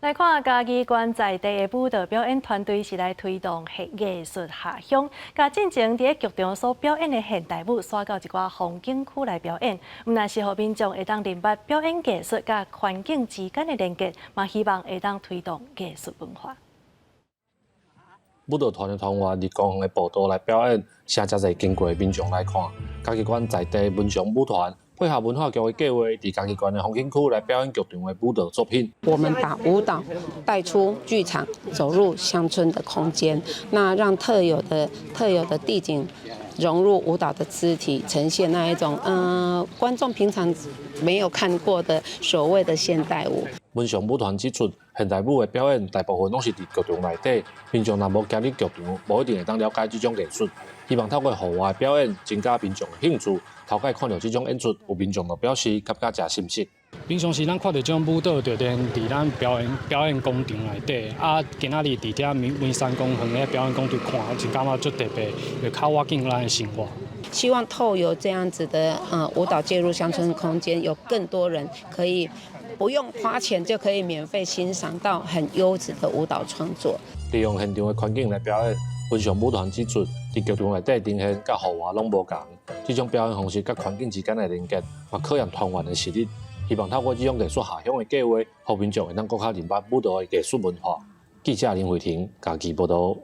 來看嘉義縣在地的舞蹈表演團隊是來推動藝術下鄉，共進前佇劇場所表演的現代舞，徙到一寡風景區來表演，毋但是予民眾會當認捌表演藝術佮環境之間的連結，嘛希望會當推動藝術文化。舞蹈團的團員佇公園的步道來表演，吸真濟經過的民眾來看。嘉義縣在地文祥舞團配合文化局的計劃，佇嘉義縣的風景區來表演劇場的舞蹈作品。我們把舞蹈帶出劇場，走入鄉村的空間，那讓特有的地景融入舞蹈的肢體，呈現那一種觀眾平常沒有看過的所謂的現代舞。文祥舞團指出，現代舞的表演大部分攏是佇劇場內底，民眾若無行入劇場，無一定會當了解這種藝術。希望透過戶外表演，增加民眾的興趣。頭擺看著這種演出，有民眾就表示感覺誠深刻。平常時咱看著這種舞蹈，就佇咱表演廣場內底，啊，今仔日佇遮梅山公園的表演廣場看，就感覺足特別，會較倚近咱的生活。希望透由這樣子的舞蹈介入鄉村空間，有更多人可以不用花錢就可以免費欣賞到很優質的舞蹈創作。利用現場的環境來表演，文祥舞團指出，佇劇場內底呈現佮戶外攏無仝，這種表演方式佮環境之間的連結，嘛考驗團員的實力。希望透過這種藝術下鄉的計劃，予民眾會當閣較認捌舞蹈的藝術文化。記者林慧婷嘉義報導。